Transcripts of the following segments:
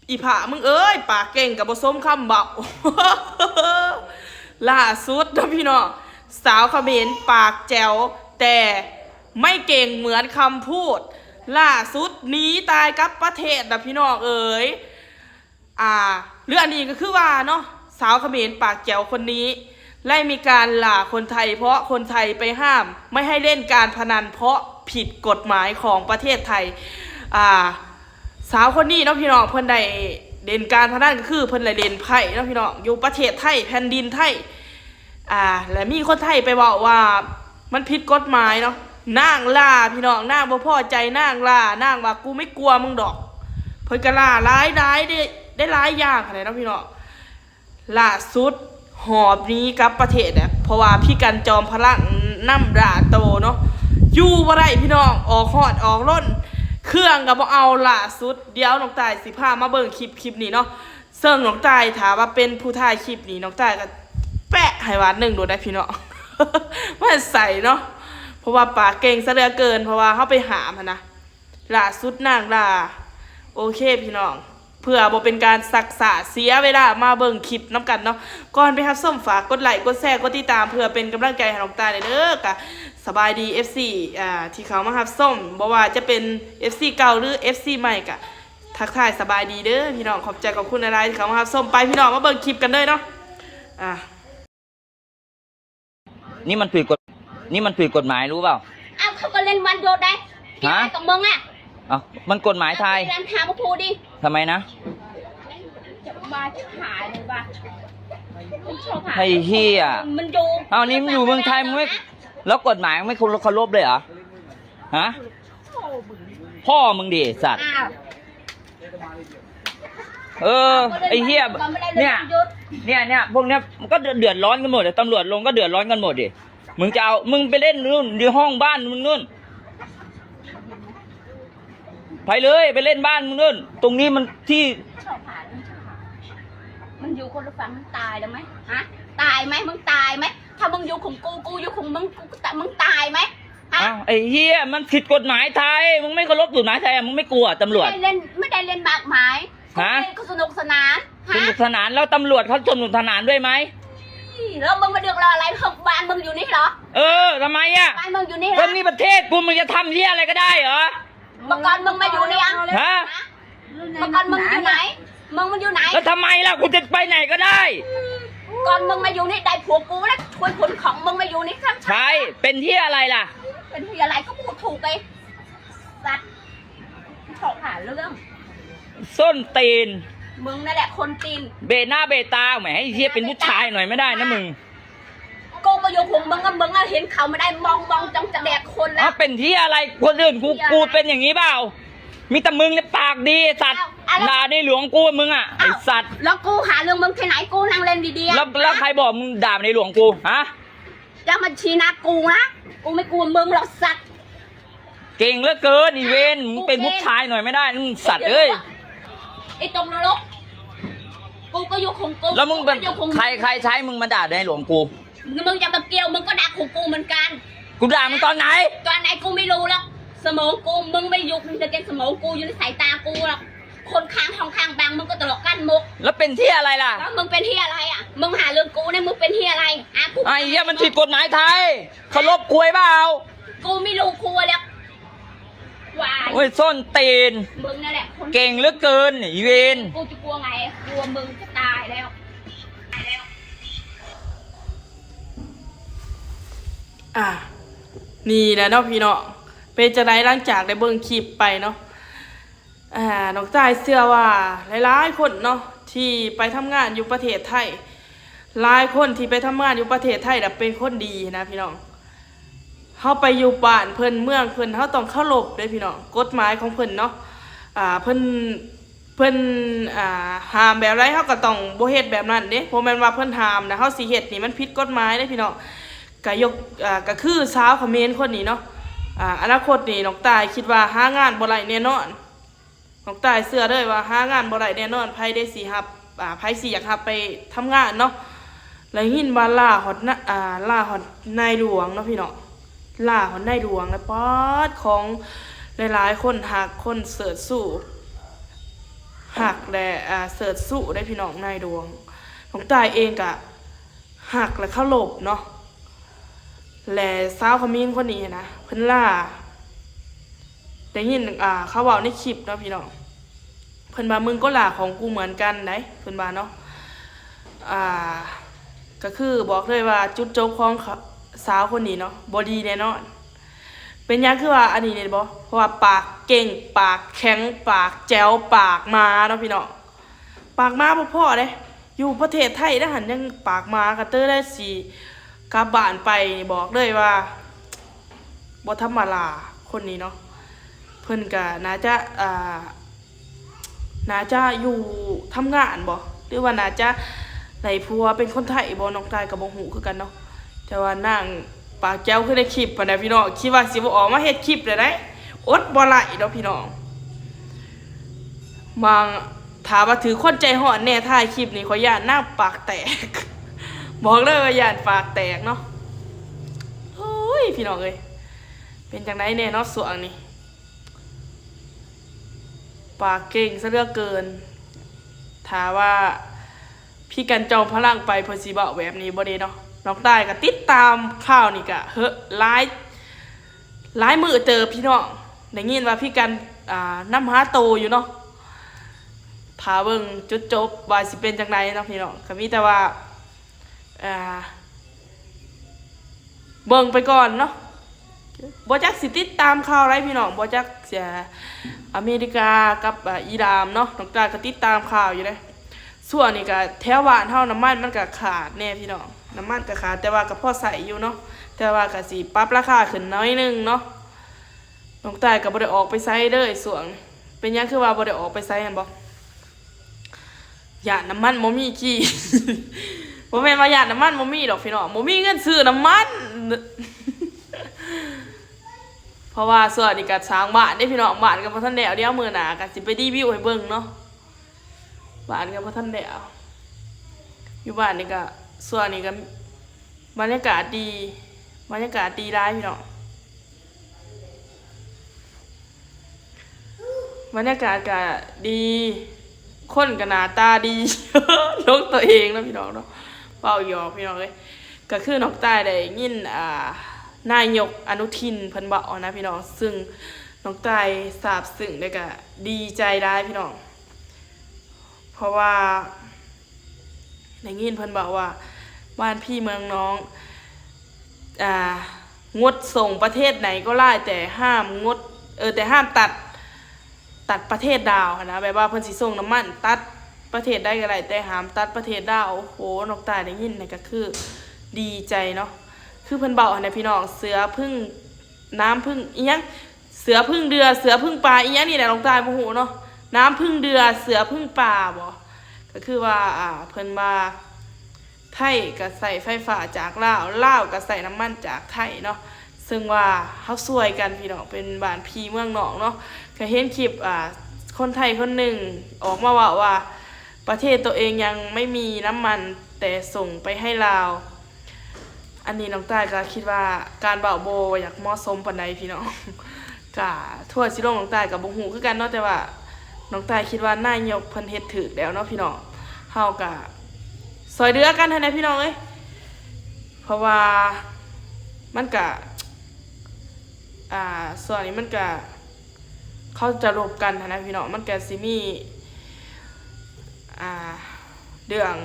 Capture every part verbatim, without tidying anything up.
อีผามึงเอ้ย ปากเก่งกับบ่สมคำเบา ล่าสุดนะพี่น้อง สาวเขมรปากแจ๋ว แต่ไม่เก่งเหมือนคำพูด ล่าสุดหนีตายกลับประเทศนะพี่น้องเอ๋ย อ่า เรื่องนี้ก็คือว่าเนาะ สาวเขมรปากแจ๋วคนนี้ ได้มีการด่าคนไทย เพราะคนไทยไปห้ามไม่ให้เล่นการพนันเพราะผิดกฎหมายของประเทศไทย อ่า สาวคนนี้เนาะพี่น้อง เพิ่นได้เล่นการพนันก็คือเพิ่นได้เล่นไพ่เนาะพี่น้อง อยู่ประเทศไทย แผ่นดินไทย อ่า และมีคนไทยไปเว้าว่ามันผิดกฎหมายเนาะ นางด่าพี่น้อง นางบ่พอใจ นางด่า นางว่า "กูไม่กลัวมึงดอก" เพิ่นก็ด่าหลายๆ ได้ ได้หลายอย่างหั้นแหละเนาะพี่น้อง ล่าสุดหอบหนีกลับประเทศอะ เพราะว่าพี่กันจอมพลังนำด่าโตเนาะ อยู่บ่ได้พี่น้อง ออกฮอดออกลน เครื่องก็บ่เอา ล่าสุด เดี๋ยวน้องต้ายสิพามาเบิ่งคลิป คลิปนี้เนาะ ซึ่งน้องต้ายถ้าว่าเป็นผู้ถ่ายคลิปนี้ น้องต้ายก็แปะให้บาทหนึ่งโลดได้พี่น้อง ว่าใส่เนาะ เพราะว่าปากเก่งซะเหลือเกิน เพราะว่าเฮาไปห้ามหั้นนะ ล่าสุดนางด่า โอเคพี่น้อง เพื่อบ่เป็นการซักซ้า เสียเวลา มาเบิ่งคลิปนำกันเนาะ ก่อนไปรับชมฝากกดไลค์ กดแชร์ กดติดตาม เพื่อเป็นกำลังใจให้น้องต้ายเด้อ กะสบายดี เอฟซี อ่า ที่เข้ามารับชม บ่ว่าจะเป็น เอฟซี เก่าหรือ เอฟซี ใหม่ กะทักทายสบายดีเด้อพี่น้อง ขอบใจขอบคุณหลายๆ ที่เข้ามารับชม ไปพี่น้อง มาเบิ่งคลิปกันเลยเนาะ อ่า นี่มันผิดกฎ นี่มันผิดกฎหมายรู้เปล่า? อ้าว เขาก็เล่นวันโยนได้ ฮะ? กับมึงอ่ะ เอ้า มันกฎหมายไทย เล่นหามาพูดดิ ทำไมนะ? จะมาจะขายเลยว่ะ ไอ้เหี้ย มันอยู่ เอานี่มันอยู่เมืองไทย มึงไม่ แล้วกฎหมายมึงไม่เคารพเลยเหรอ? ฮะ? พ่อมึงดิสัตว์ อ้าว เออ ไอ้เหี้ย เนี่ย เนี่ย เนี่ย พวกเนี้ยมันก็เดือดร้อนกันหมดอะ ตำรวจลงก็เดือดร้อนกันหมดดิ มึงจะเอา มึงไปเล่นนู่น ที่ห้องบ้านมึงนู่น ไปเลย ไปเล่นบ้านมึงนู่น ตรงนี้มันที่ มันอยู่คนละฝั่ง มันตายแล้วไหม ฮะ? ตายไหม มึงตายไหม? ถ้ามึงอยู่ของกู กูอยู่ของมึง กูก็ตะ มึงตายไหม? ฮะ? อ้าว ไอ้เหี้ย มันผิดกฎหมายไทย มึงไม่เคารพกฎหมายไทยอะ มึงไม่กลัวตำรวจ ไม่ได้เล่น ไม่ได้เล่นมากมาย ฮะ? เล่นก็สนุกสนาน ฮะ? สนุกสนาน แล้วตำรวจเขาสนุกสนานด้วยไหม? แล้วมึงมาเดือดร้อนอะไร บ้านมึงอยู่นี่เหรอ? เออ ทำไมอะ? บ้านมึงอยู่นี่เหรอ? ก็นี่ประเทศกู มึงจะทำเหี้ยอะไรก็ได้เหรอ? เมื่อก่อนมึงมาอยู่นี่ยัง? ฮะ? เมื่อก่อนมึงอยู่ไหน? มึงมันอยู่ไหน? แล้วทำไมล่ะ กูจะไปไหนก็ได้ ก่อนมึงมาอยู่นี่ได้ผัวกูแล้ว คุยคนของมึงมาอยู่นี่ครับ ใช่ เป็นเหี้ยอะไรล่ะ? เป็นเหี้ยอะไรก็พูดถูกไป สัตว์ ชอบหาเรื่อง ส้นตีน มึงนั่นแหละคนตีน เบะหน้าเบะตา แหม ไอ้เหี้ย เป็นผู้ชายหน่อยไม่ได้นะมึง กูก็อยู่ของมึงกับมึงอะ เห็นเขาไม่ได้ มองมองจ้องจะแดกคนแล้ว อ้าว เป็นเหี้ยอะไร คนอื่นกู เหี้ยอะไร กูเป็นอย่างนี้เปล่า? มีแต่มึงเนี่ยปากดีไอ้สัตว์ อ้าว อ้าว ด่าในหลวงกู มึงอะ อ้าว ไอ้สัตว์ แล้วกูหาเรื่องมึงที่ไหน กูนั่งเล่นดีๆ แล้ว แล้วใครบอกมึงด่าในหลวงกู ฮะ? อย่ามาชี้หน้ากูนะ กูไม่กลัวมึงหรอกสัตว์ เก่งเหลือเกิน อีเวน มึงเป็นผู้ชายหน่อยไม่ได้ มึงสัตว์เอ้ย ไอ้ตกนรก กูก็อยู่ของกู แล้วมึงเป็น กูก็อยู่ของมึง ใคร ใครใช้มึงมาด่าในหลวงกู? มึงจะมาเกี่ยว มึงก็ด่าของกูเหมือนกัน กูด่ามึงตอนไหน? ตอนไหนกูไม่รู้หรอก สมองกู มึงไม่อยู่ในเกณฑ์สมองกู อยู่ในสายตากูหรอก คนข้างห้องข้างบ้านมึงก็ตลกกันหมด แล้วเป็นเหี้ยอะไรล่ะ? แล้วมึงเป็นเหี้ยอะไรอะ? มึงหาเรื่องกูเนี่ย มึงเป็นเหี้ยอะไร? ฮะ? กู ไอ้เหี้ย มันผิดกฎหมายไทย เคารพกูไว้เปล่า? กูไม่รู้กูเลย วาย โอ้ย ส้นตีน มึงนั่นแหละคน เก่งเหลือเกิน อีเวน กูจะกลัวไง กลัวมึงจะตายแล้ว อ่ะ นี่แหละเนาะพี่น้อง เป็นจั่งใดหลังจากได้เบิ่งคลิปไปเนาะ อ่า น้องต้ายเชื่อว่าหลายๆคนเนาะ ที่ไปทำงานอยู่ประเทศไทย หลายคนที่ไปทำงานอยู่ประเทศไทยน่ะเป็นคนดีนะพี่น้อง เฮาไปอยู่บ้านเพิ่นเมืองเพิ่น เฮาต้องเคารพเด้พี่น้อง กฎหมายของเพิ่นเนาะ อ่า เพิ่น เพิ่น อ่า ห้ามแบบใด เฮาก็ต้องบ่เฮ็ดแบบนั้นเด้ บ่แม่นว่าเพิ่นห้ามนะ เฮาสิเฮ็ดนี่มันผิดกฎหมายเด้พี่น้อง ก็ยก อ่า ก็คือสาวเขมรคนนี้เนาะ อ่า อนาคตนี่น้องต้ายคิดว่าหางานบ่ได้แน่นอน น้องต้ายเชื่อเลยว่าหางานบ่ได้แน่นอน ไผได้สิรับ อ่า ไผสิอยากรับไปทำงานเนาะ แล้วยินว่าด่าฮอดนะ อ่า ด่าฮอดนายหลวงเนาะพี่น้อง ด่าฮอดนายหลวง แล้วป๊าด ของหลายๆคนฮักคนเชิดชู ฮักและ อ่า เชิดชูได้พี่น้องนายดวง น้องต้ายเองก็ฮักและเคารพเนาะ และสาวขมิ้นคนนี้นะ เพิ่นล่า ได้ยิน อ่า เขาเว้าในคลิปเนาะพี่น้อง เพิ่นว่า "มึงก็ล่าของกูเหมือนกันได๋" เพิ่นว่าเนาะ อ่า ก็คือบอกเลยว่าจุดจบของเขา สาวคนนี้เนาะ บ่ดีแน่นอน เป็นหยังคือว่าอันนี้เนี่ยบ่ เพราะว่าปากเก่ง ปากแข็ง ปากแจ๋ว ปากหมาเนาะพี่น้อง ปากหมาบ่พอเด้ อยู่ประเทศไทยนะหั่นยังปากหมา กะเตอได้สิกลับบ้านไปนี่บอกเลยว่า บ่ธรรมดาคนนี้เนาะ เพิ่นก็น่าจะ อ่า น่าจะอยู่ทำงานบ่ หรือว่าน่าจะได้ผัวเป็นคนไทยบ่ น้องต้ายก็บ่ฮู้คือกันเนาะ แต่ว่านางปากแจ๋วคือในคลิปหั้นนะพี่น้อง คิดว่าสิบ่ออกมาเฮ็ดคลิปได้ได๋ อดบ่ไหลเนาะพี่น้อง บาง ถ้าว่าถือคนใจฮ้อนแน่ถ่ายคลิปนี่ ข้อยย้านนางปากแตก บอกเลยว่าย้านปากแตกเนาะ โอ้ย พี่น้องเอ้ย เป็นจั่งใดแน่เนาะช่วงนี้ ปากเก่งซะเหลือเกิน ถ้าว่าพี่กันจอมพลังไป เพิ่นสิเว้าแบบนี้บ่เด้เนาะ น้องต้ายก็ติดตามข่าวนี่ก็ เฮ้อ หลาย หลายมื้อเติบพี่น้อง ได้ยินว่าพี่กัน อ่า นำหาโตอยู่เนาะ ถ้าเบิ่งจุดจบว่าสิเป็นจั่งใดเนาะพี่น้อง ก็มีแต่ว่า อ่า เบิ่งไปก่อนเนาะ บ่จักสิติดตามข่าวใดพี่น้อง บ่จักเสียอเมริกากับ อ่า อิหร่านเนาะ น้องต้ายก็ติดตามข่าวอยู่เด้ ช่วงนี้ก็แถวบ้านเฮาน้ำมันมันก็ขาดแน่พี่น้อง น้ำมันก็ขาด แต่ว่าก็พอใช้อยู่เนาะ แต่ว่าก็สิปรับราคาขึ้นหน่อยหนึ่งเนาะ น้องต้ายก็บ่ได้ออกไปไสเลยช่วงนี้ เป็นหยังคือว่าบ่ได้ออกไปไสหั่นบ่ ย้านน้ำมันบ่มีขี่ บ่แม่นว่าย้านน้ำมันบ่มีดอกพี่น้อง บ่มีเงินซื้อน้ำมัน เพราะว่าช่วงนี้ก็สร้างบ้านเด้พี่น้อง บ้านก็บ่ทันแล้ว เดี๋ยวมื้อหน้าก็สิไปรีวิวให้เบิ่งเนาะ บ้านก็บ่ทันแล้ว อยู่บ้านนี่ก็ ช่วงนี้ก็บรรยากาศดี บรรยากาศดีหลายพี่น้อง บรรยากาศก็ดี คนก็หน้าตาดี ลงตัวเองเนาะพี่น้องเนาะ เว้าหยอกพี่น้องเอ้ย ก็คือน้องต้ายได้ยิน อ่า นายกอนุทินเพิ่นเว้านะพี่น้อง ซึ่งน้องต้ายซาบซึ้งแล้วก็ดีใจหลายพี่น้อง เพราะว่าได้ยินเพิ่นบอกว่า บ้านพี่เมืองน้อง อ่า งดส่งประเทศไหนก็ได้ แต่ห้ามงด เออ แต่ห้ามตัด ตัดประเทศลาวหั้นนะ แบบว่าเพิ่นสิส่งน้ำมัน ตัดประเทศใดก็ได้ แต่ห้ามตัดประเทศลาว โอ้โห น้องต้ายได้ยินนี่ก็คือดีใจเนาะ คือเพิ่นเว้าหั้นนะพี่น้อง เสือผึ้ง น้ำผึ้งอิหยัง เสือผึ้งเดือ เสือผึ้งป่าอิหยังนี่แหละ น้องต้ายบ่ฮู้เนาะ น้ำผึ้งเดือ เสือผึ้งป่าบ่ ก็คือว่า อ่า เพิ่นว่า ไทยก็ใช้ไฟฟ้าจากลาว ลาวก็ใช้น้ำมันจากไทยเนาะ ซึ่งว่าเฮาช่วยกันพี่น้อง เป็นบ้านพี่เมืองน้องเนาะ ก็เห็นคลิป อ่า คนไทยคนหนึ่งออกมาเว้าว่า ประเทศตัวเองยังไม่มีน้ำมัน แต่ส่งไปให้ลาว อันนี้น้องต้ายก็คิดว่าการเว้าบ่อยากเหมาะสมปานใดพี่น้อง ก็ทัวร์สิลงน้องต้ายก็บ่ฮู้คือกันเนาะ แต่ว่าน้องต้ายคิดว่านายกเพิ่นเฮ็ดถูกแล้วเนาะพี่น้อง เฮาก็ซ่อยเหลือกันหั้นแหละพี่น้องเอ้ย เพราะว่ามันก็ อ่า ช่วงนี้มันก็ เขาจะรบกันหั้นนะพี่น้อง มันก็สิมี อ่า เรื่อง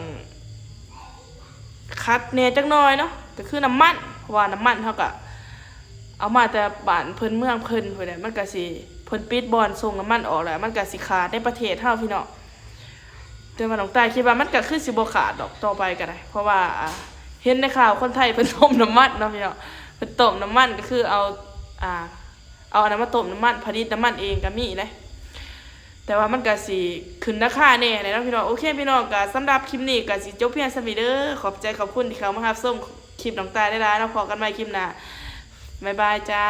ขัดแหน่จักหน่อยเนาะ ก็คือน้ำมัน เพราะว่าน้ำมันเฮาก็เอามาแต่บ้านเพิ่นเมืองเพิ่นพู้นแหละ มันก็สิ เพิ่นปิดบ่อนส่งน้ำมันออกแล้ว มันก็สิขาดในประเทศเฮาพี่น้อง แต่ว่าน้องต้ายคิดว่ามันก็คือสิบ่ขาดดอกต่อไปก็ได้ เพราะว่า อ่า เห็นในข่าวคนไทยเพิ่นต้มน้ำมันเนาะพี่น้อง เพิ่นต้มน้ำมันก็คือเอา อ่า เอาอันนั้นมาต้มน้ำมัน ผลิตน้ำมันเองก็มีเด้ แต่ว่ามันก็สิขึ้นราคาแหน่แหละเนาะพี่น้อง โอเคพี่น้อง ก็สำหรับคลิปนี้ก็สิจบเพียงส่ำนี้เด้อ ขอบใจขอบคุณที่เข้ามารับชมคลิปน้องต้ายหลายๆเนาะ พ้อกันใหม่คลิปหน้า บ๊ายบายจ้า